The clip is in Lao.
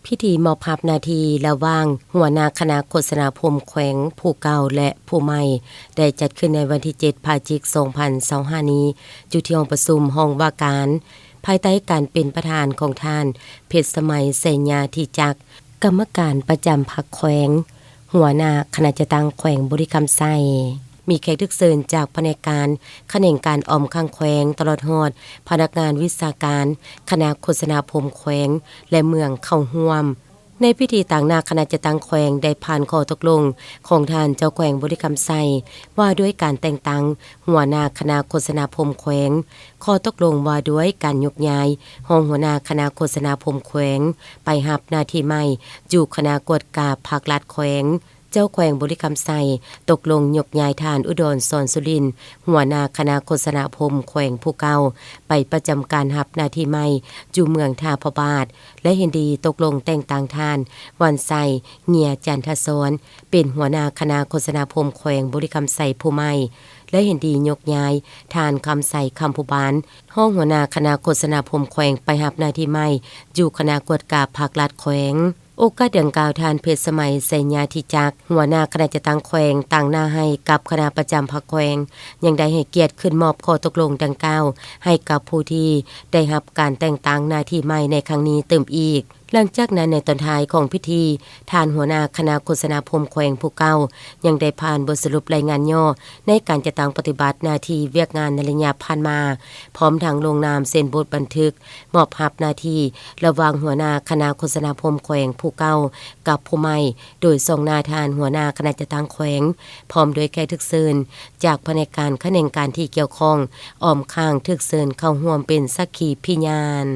ພິທີມອບຮັບໜ້າທີ່ລະຫວ່າງຫົວໜ້າຄະນະໂຄສະນາຄົມແຂວງຜູ້ເກົ່າ ແລະ ຜູ້ໃໝ່ ໄດ້ຈັດຂຶ້ນໃນວັນທີເຈັດ ພະຈິກ ສອງພັນຊາວຫ້ານີ້ ຢູ່ທີ່ຫ້ອງປະຊຸມຫ້ອງວ່າການ ພາຍໃຕ້ການເປັນປະທານຂອງທ່ານ ເພັດສະໄໝ ໄຊຍາທິຈັກ ກຳມະການປະຈຳພັກແຂວງ, ຫົວໜ້າຄະນະຈັດຕັ້ງແຂວງບໍລິຄຳໄຊ, ມີແຂກຖືກເຊີນຈາກພະແນກການ, ຂະແໜງການອ້ອມຂ້າງແຂວງ, ຕະຫຼອດຮອດພະນັກງານວິຊາການຄະນະໂຄສະນາຄົມແຂວງ ແລະ ເມືອງເຂົ້າຮ່ວມ. ໃນພິທີຕາງໜ້າຄະນະຈັດຕັ້ງແຂວງໄດ້ຜ່ານຂໍ້ຕົກລົງຂອງທ່ານເຈົ້າແຂວງບໍລິຄຳໄຊ ວ່າດ້ວຍການແຕ່ງຕັ້ງຫົວໜ້າຄະນະໂຄສະນາຄົມແຂວງ, ຂໍ້ຕົກລົງວ່າດ້ວຍການຍົກຍ້າຍຮອງຫົວໜ້າຄະນະໂຄສະນາຄົມແຂວງໄປຮັບໜ້າທີ່ໃໝ່ຢູ່ຄະນະກວດກາພັກລັດແຂວງ. ເຈົ້າແຂວງບໍລິຄຳໄຊຕົກລົງຍົກຍ້າຍທ່ານ ອຸດອນ ສອນສຸລິນ ຫົວໜ້າຄະນະໂຄສະນາຄົມແຂວງຜູ້ເກົ່າ ໄປປະຈຳການຮັບໜ້າທີ່ໃໝ່ຢູ່ເມືອງທ່າພະບາດ ແລະ ເຫັນດີຕົກລົງແຕ່ງຕັ້ງທ່ານ ວັນໄຊ ເງຍຈັນທະສອນ ເປັນຫົວໜ້າຄະນະໂຄສະນາຄົມແຂວງບໍລິຄຳໄຊຜູ້ໃໝ່ ແລະ ເຫັນດີຍົກຍ້າຍທ່ານ ຄຳໄຊ ຄຳພູບານ ຮອງຫົວໜ້າຄະນະໂຄສະນາຄົມແຂວງ ໄປຮັບໜ້າທີ່ໃໝ່ຢູ່ຄະນະກວດກາພັກລັດແຂວງ. ໂອກາດດັ່ງກ່າວ, ທ່ານ ເພັດສະໄໝ ໄຊຍາທິຈັກ ຫົວໜ້າຄະນະຈັດຕັ້ງແຂວງ ຕາງໜ້າໃຫ້ກັບຄະນະປະຈຳພັກແຂວງ ຍັງໄດ້ໃຫ້ກຽດຂຶ້ນມອບຂໍ້ຕົກລົງດັ່ງກ່າວໃຫ້ກັບຜູ້ທີ່ໄດ້ຮັບການແຕ່ງຕັ້ງໜ້າທີ່ໃໝ່ໃນຄັ້ງນີ້ຕື່ມອີກ. ຫຼັງຈາກນັ້ນ, ໃນຕອນທ້າຍຂອງພິທີ, ທ່ານຫົວໜ້າຄະນະໂຄສະນາຄົມແຂວງຜູ້ເກົ່າ ຍັງໄດ້ຜ່ານບົດສະຫຼຸບລາຍງານຫຍໍ້ໃນການຈັດຕັ້ງປະຕິບັດໜ້າທີ່ວຽກງານໃນໄລຍະຜ່ານມາ, ພ້ອມທັງລົງນາມເຊັນບົດບັນທຶກ ມອບຮັບໜ້າທີ່ລະຫວ່າງຫົວໜ້າຄະນະໂຄສະນາຄົມແຂວງຜູ້ເກົ່າກັບຜູ້ໃໝ່ ໂດຍສ່ອງໜ້າທ່ານຫົວໜ້າຄະນະຈັດຕັ້ງແຂວງ ພ້ອມດ້ວຍແຂກຖືກເຊີນຈາກພະແນກການຂະແໜງການທີ່ກ່ຽວຂ້ອງ ອ້ອມຂ້າງຖືກເຊີນເຂົ້າຮ່ວມເປັນສັກຂີພິຍານ.